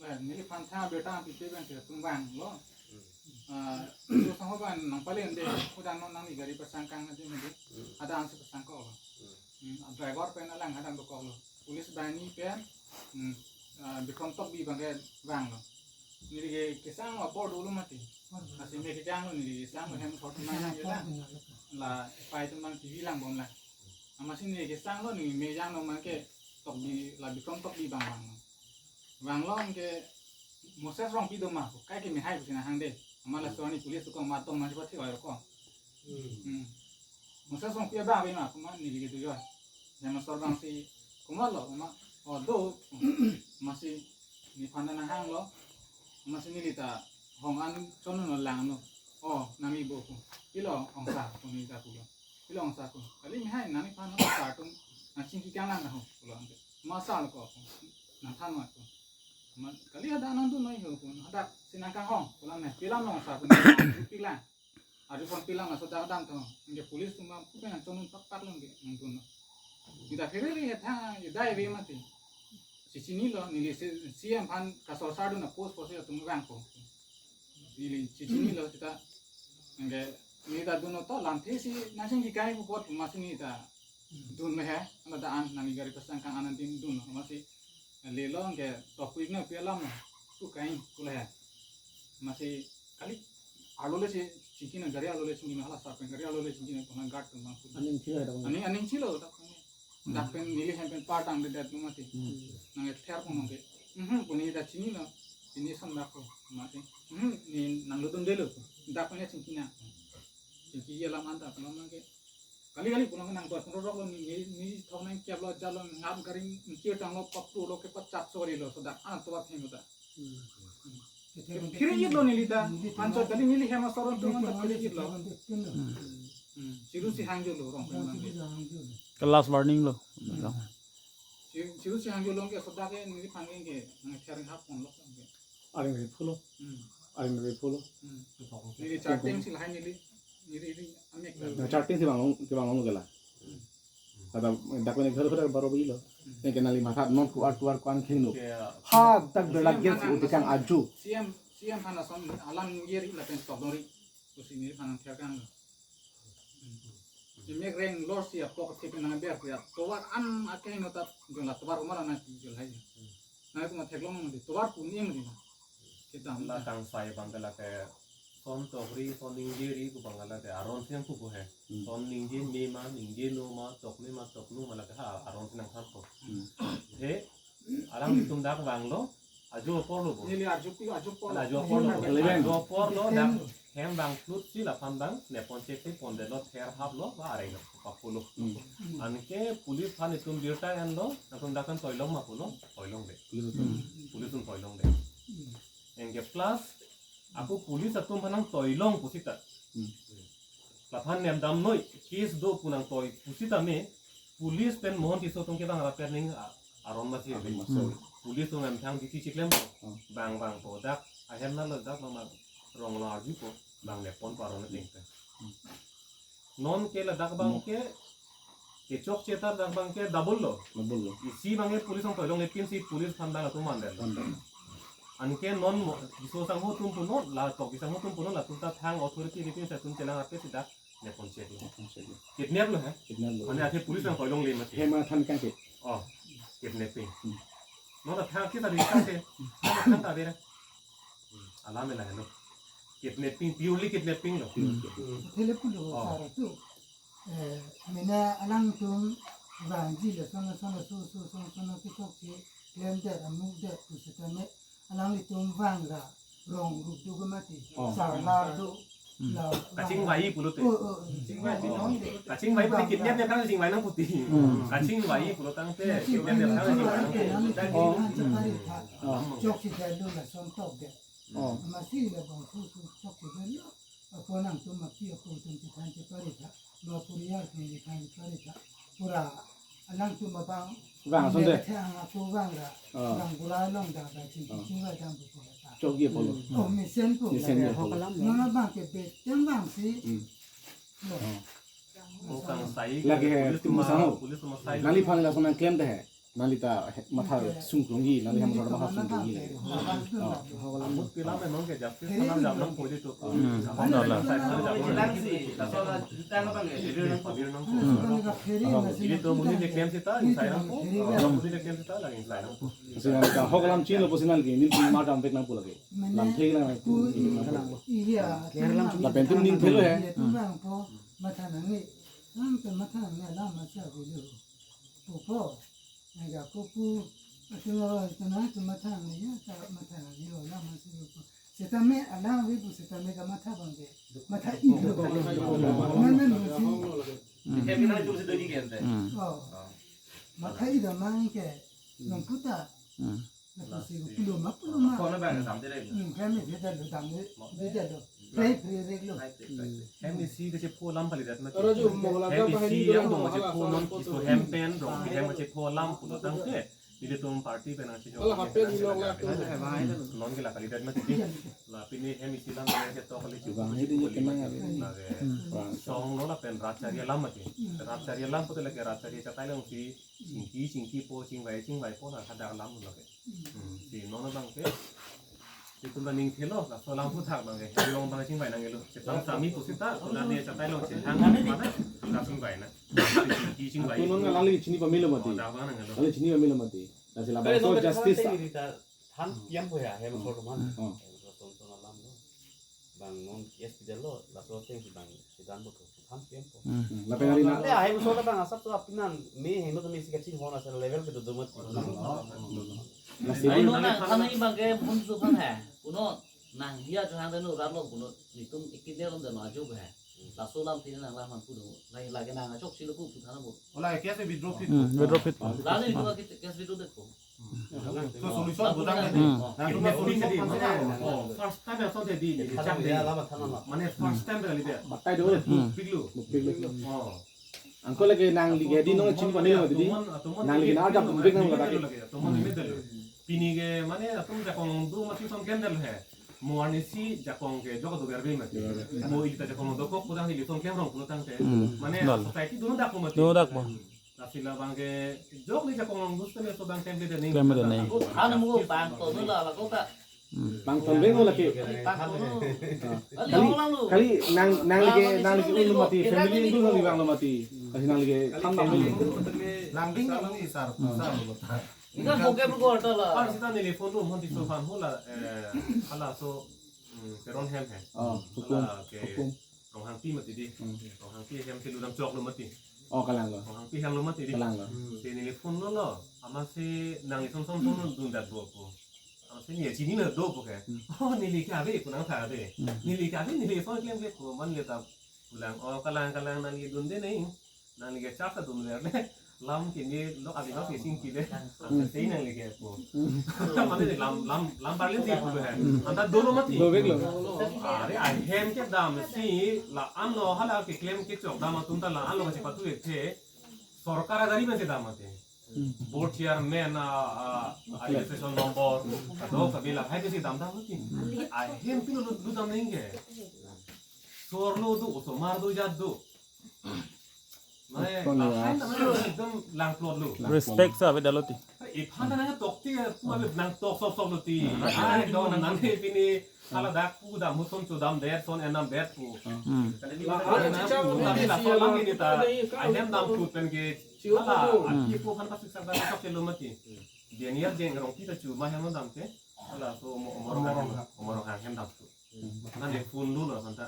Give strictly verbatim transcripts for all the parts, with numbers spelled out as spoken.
Eh, neliphan tha beta pipe pen ke tum vanglo. Hmm. Ah, so sang ho ban nang palen de, udan non nangli gari pasang kang aja mede. Hmm. Ada ansi pasang ko. Hmm. Hmm, driver pen alang hadak dokoklo. Police banghini pen, hmm, ah, Bikrom Tokbi abang ke vanglo. Neli ke kesanglo apor dolo mati. Lasi me kejanglo neli kesanglo hem photo nang la. La pai tum bang T V langbom la. Amatsi neli kesanglo neli me janglo abang ke Tokbi la Bikrom Tokbi abang vanglo. Vanglo ke Moses Rongpi do ma, kai ke me hai pusi nang hang de. Amat laso arni police dokok ma tong ma si pathi oi rokok. Hmm. Hmm. Moses Rongpi abang ave ma, komat neli ke tujo. Jama sor bang si komatlo, komat. Oh, do. Amatsi neliphan nang hanglo. Amatsi neli ta hong an chonlo langlo. Oh, nangli bo ko. Pilo ongsa ko neli ta pulo. Pilo ongsa ko. Kali me hai nangli phan ongsa atum nang chingki kang lang ho pulo anke. Ma sa lo ko. Nang than ma ko. Ma kali hadak nangdun noi ho ko. Hadak si nang kanghong pulo ne. Pilam ongsa ko. Pilang. Arjupon pilang laso dak dam tho. Anke police atum ma pupen chonun pak pak lo anke nangdun. Neli ta pherere he tha, ye dai ave mati. Si chinilo, neli si, C M aphan kasor sardun a post post atum vangpo. Neli si chinilo seta. Anke neli ta dunlo to lamthe si nang chingki kai pu apot amatsi neli ta dun me he, ladak an nangli gari pasang kang an adim dunlo, amatsi lelo anke tokpik na pi alam na tu kai pulo he. Amatsi kali arlo le si chingki nang gari arlo le chingki nang hala sarpen gari arlo le chingki nang pona guard tum bang. Aning chilo dak. Aning, aning chilo dak. Dak pen neli hem pen partang de det lo mati. Hmm. Nang ether pon nang ke. Mhm, poni dak chinilo. Pini son dak ko mati. Mhm, ne nanglo dundelo. Dak pen chingki nang. Chingki ye lam anta pon nang ke. Kali kali pulang nang buat rorok lo ni ni ni thong nang kiap lo jalo ngap garing ngkir tang lo pap tu lo ke pachat sori lo sodak an tuat hem ta. Hmm. Phiri it lo neli ta. Pancho kali neli hem asoron tu man ta phiri it lo. Hmm. Hmm. Chiru si hangjo lo rong pen nang. Ke last warning lo. Hmm. Chiru, chiru si hangjo lo ke sodak ke neli phan ke nang thar hap pon lo ke. Aring ri phulo. Hmm. Aring ri phulo. Hmm. Neli charting si lahai neli. Neli ri amek la. Na charting si bang long, si bang long ke la. Hmm. Kata dak pen ghar ghar baro bilo. Hmm. Neli ke nangli matha non kuar kuar kuan kheng nu. Ke, ha dak bela C M gate si phan utikang ason, aju. C M, C M aphan ason alam ningje ri lapen tokdon ri. Pusi neli phan nang thekang. Hmm. Emek reng lor si apok thek nang ber ya. Tovar an akeng no tap jong la tovar umar ana ti jol hai. Hmm. Nang itu ma theklong mati. Tovar pun em di na. Kita la mati. Kangsai abang ke la ke son tokri, son ningje ri pu abang la ke aron si nangpu ko he. Hmm. Son ningje me ma, ningje no ma, tok me ma, tok no ma la ke ha aron si nangthan ko. Hmm. He, alanglitum dak vanglo, ajo apor lo bo. Neli ajo pi, ajo apor lo. Ajo apor lo. Eleven. Ajo apor lo, dak hem vang flut si laphan vang, nepon chek si pondetlo ther hap lo, ba areng lo, papulo. Hmm. Anke police aphan itum birta enlo, nangtum dak kan toilong ma pulo, toilong de. Police atum. Hmm. Police atum toilong de. Hmm. Anke plus, ako police atum aphan nang toilong pusi ta. Hmm. Laphan nem dam noi, case do pu nang toi pusi ta me, police pen Mohon Tisso atum kevang ra pen ning a-, aron masi. Aron masi. Hmm. Police atum em thang diti chiklem po. Hmm. Bang bang po dak, ahem na lo dak bang bang rong lo arju po, bang nepon po aron ateng pen. Hmm. Non ke ladak abang ke, kechokche ta dak abang ke double lo. Double lo. Isi abang ke police ang toilongle pinsi police aphan dak atum mandetlo. Mandetlo. Anke non mo, Tisso sangho atum punon, la Tokbi sangho atum punon, latum ta thang authority ri pinsi atum chelang ape si dak nepon chek lo. Nepon chek lo. Kidnap lo he? Kidnap lo. Mane athe police ang toilongle mati. He ma than kang ke. Oh, kidnapping. Hmm. Non ta thang kita ri kang ke. Thang ta bera. Alam la helo. Kidnapping, purely kidnapping lo. Hmm. Thele pulo. Oh. Sar tu. Eh, mena alangtum vangji le sono sono su su sono sono kechokche klemdet amukdet pu setame alanglitum vang ra rong rup do ke mati. Oh. Sarlar do. Hmm. La, kachingvai pulote. Oh, oh, oh. Kachingvai pulo. Kachingvai pulo kidnap ne kang kachingvai nang puti. Hmm. Kachingvai pulo tangte kidnap ne kang kachingvai nang puti. Oh. Chokche det lo lason tokdet. Oh. Amatsi la bang su su chokche det lo. Apo nangtum api apo atum chethan chepari tha, ma puriar atum chethan chepari tha. Pura alangtum abang. Vang ason de. Thang ako vang ra. Oh. Vang pura along da da ching Oh. ching va dam pu pura tha. Chokche pulo. Oh, mesen pu. Mesen pulo. Non abang ke betem vangsi. Hmm. Oh. Oh, kangsai. Lake he, police atum asango. Police atum asai. Nangliphan lason nang klemdet he. Nangli ta he-, matha sungkrungji, nangli hem ror matha sungkrungji. Oh. Ahut pilam memang ke justice kalam jam nangpo di tu. Hmm. Ahut dola. Sai kalam jam nang. Pabir nangpo. Hmm. Ahut. Ili tu monit keklem seta, ingsai nangpo. Monit keklem seta, lake ingsai nangpo. Lasi nangli ta ahok alam chinilopo si nangli, neli pini mar jam vek nangpo lake. Lamthe lang nangpo. Iya. Lapen itum ning thelo he. Iya, itum nangpo, matha nangne. Nang ke matha nangne, nang masa video. Pupo. Nang ke ako pu, atum lo, itum na, itum matha nangne ya, ta matha nangne lo, nang masa video pu. Setame, alang ave pu, setame kamatha abang ke. Matha-i lo. Nang, nang, nang, si. Hmm. Hmm. Oh. Matha-i do mang ke. Hmm. Nang puta. Hmm. Lapusi pulo ma, pulo ma. Kona bang dam direct. Hmm, kami dia dah lo dam ni, dia dah lo. Play, play, play lo. Hai, play, play, play. Hem isi kachepho alam palidet mati. Aro jo mohla hem ka isi pahini yang dong hala kachepho hala non hala kiso hala hem pen dong, hem kachepho alam pulo tangte. Nelitum party pen nangchijok. Hala hapen neli nong la tu. Non ke la palidet mati. La pini hem isi alam ke to kali. Bang, ini dia kena ya. Lake. Hmm. Song non lapen rat chari alam mati. Rat chari alam pulote lake rat chari chatai alongsi chingki, chingkipo, chingvai, chingvaipo, la hadak alam lo ke. Hmm, si non abang ke. Itum ta ning thelo, laso alam aphuthak abang ke. Along abang chingvai nanglo. Chetong sami pusita, kona ne chatai along chethang, mana, la chingvai na. Chingki, chingvai. Ako non nangli chini pamelo mati. Oh, dak abang nanglo. Nangli chini pamelo mati. Lasi labangso justice. Than piam ko ya, hem sor man. Oh. Hem sor son son alam lo. Bang non case pidetlo, laso ateng si bang sidan bo ko than piam ko. Hmm. Hmm. Lapen ari na. Te ahem so ta bang asap so apinan me hem to me si kachin hona sa level ke do do mat. Lasi ai non na than ni bang ke mun so than hai. Kuno nang hia jo hang denu rat lo kuno nitum ikit de lom denu ajo hai. Laso alam tin nang lam han kuno. Lai lake nang achok silo ku pu than bo. Ola case withdraw phit. Hmm, withdraw phit. Lale itu case withdraw det ko. So solution bodang dei. Hmm. Latum la solution phan sa. Oh, first time asonte dei, dei, chak dei. Mane first time kali dei. Batai do. Hmm. Bupik lo. Bupik lo. Oh. Angko lake nangli ke dei non chini pamelo dei. Nangli ke na jam bupik nang lake. Tomon ini dei. Pini ke mane atum jakong do mati son klem dei he. Mo arnisi jakong ke jok do berbe mati. Mo ili ta jakong dokok pudang ili son klem rong pulo tangte. Hmm. Mane society do dak mati. Do dak mo. Lasi labang ke jok ni jakong along dus teme so bang klem de ning. Klem de ning. Anu mo bang to dula la ko ta. Hmm. Bang ton beng lake. Bang to. Kali, kali nang, nangli ke, nangli ke ulu mati, family ulu nangli bang lo mati. Lasi nangli ke tham bang lo. Lang ding nangli sar, sar lo ta. Ika boke mo ko ta la. Par sita neli phone room hon di so phan hola, eh, hala so, hmm, Teron hem he. Oh, hukum. Hala ke. Hukum. Ronghangpi mati dei. Hmm. Ronghangpi hem si ludam choklo mati. Oh, kalang lo. Ronghangpi hem lo mati dei. Kalang lo. Hmm. Si neli phone lo lo. Amatsi nangli son son son dundet bo pu. Amatsi ne chinine do pu ke. Hmm. Oh, neli ke ave pu nangtha dei. Hmm. Neli ke ave neli son klem ke pu man le ta pulang. Oh, kalang kalang nangli dun de neng. Nangli ke chap ta dunver le. Lam ke ni lo abi lo ke sing ki le. Ante sei nangli ke pu. Mane lam, lam, lam parlin si pu he. Anta dolo mati. Dobek lo. Are ahem kedam si la-an lo hala keklem kechok dam atum ta la-an lo kachepatu ethe. Sorkar agari pen kedam mati. Board chairman a, a, a registration number. Kadok kabi lahai ke si dam dam mati. Ahem pilo lo dam neng ke. Sor lo do, osomar do, jat do. Mane, kon lahai ya. Mane ekdom langplot lo. Respect sa ave dalo ti. Iphan nang tok ti, pu ave nang tok sok sok lo ti. Ai do nang nang pini hala dak pu dam hu son chu dam det son enam det pu. Hmm. Kali ni la, hala hala pu dam ni la si son lang ni ta. Ai hem dam pu pen ke. Hala, hmm, aki pu phan pasik sak dam sok ke lo mati. Dia niar jeng rong kita chu ma hem dam ke. Hala so omo omo rong omo rong hem dam pu. Nang ne phone lo lo kan ta.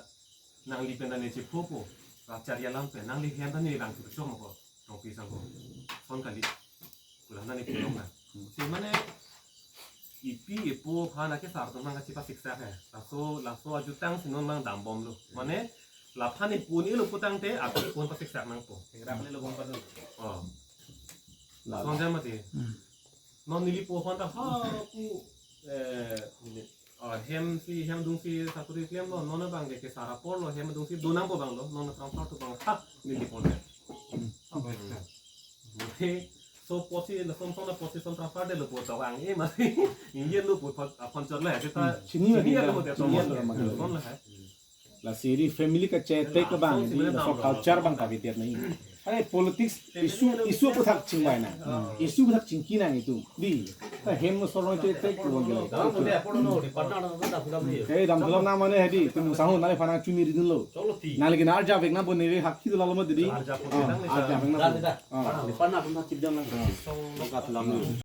Nangli pen nangli chephopo. Rat chari alam pen nangli hem ta neli bang chepachok mo ko. Rongpi sangho. Son kali. Pulang nangli pulang na. Si mane ipi ipo phan akesar atum nang kachepasiksak he. Laso, laso ajutang si non nang dambom lo. Mane laphan ipo ni lo putangte api pon pasiksak nangpo. Rak ni lo bom padu. Oh. Lason jam mati. Hmm. Non neli po phan ta ha pu, eh, neli, ah, hem si, hem dung si sakuri klem lo, non abang ke kesar apor lo, hem dung si donang po bang lo, non transfer tu bang ha neli po le. Hmm. Oke. So posi, na son son na posi son transfer de lo po tawang, eh, masi, ingin lo po pon, ah, pon chot le, kita, hmm, chini chini ya lo, chini ya lo, chini ya lo, son le, hai. Lasi ri family kachetek abang, so, di, laso culture abang kabitir nai. Are politics issue, issue aphuthak chingvai nang. Issue aphuthak chingki nang itum. Dei. Ta hem no sorong che tek ko bang gele. Kamu deh, apa no, di partner no, dah sudah beli. Kaidam thulam nang mane hedi, itum sahun nangliphan nangchini ridunlo. Cholo ti. Nangli ke arjavek nangpo, neli hak kitu lalo mati dei. Arjavek nangpo. Arjavek nangpo. Dah, dah. Ah. Di partner pun tak cip jam nang. Bongkat thulam ni.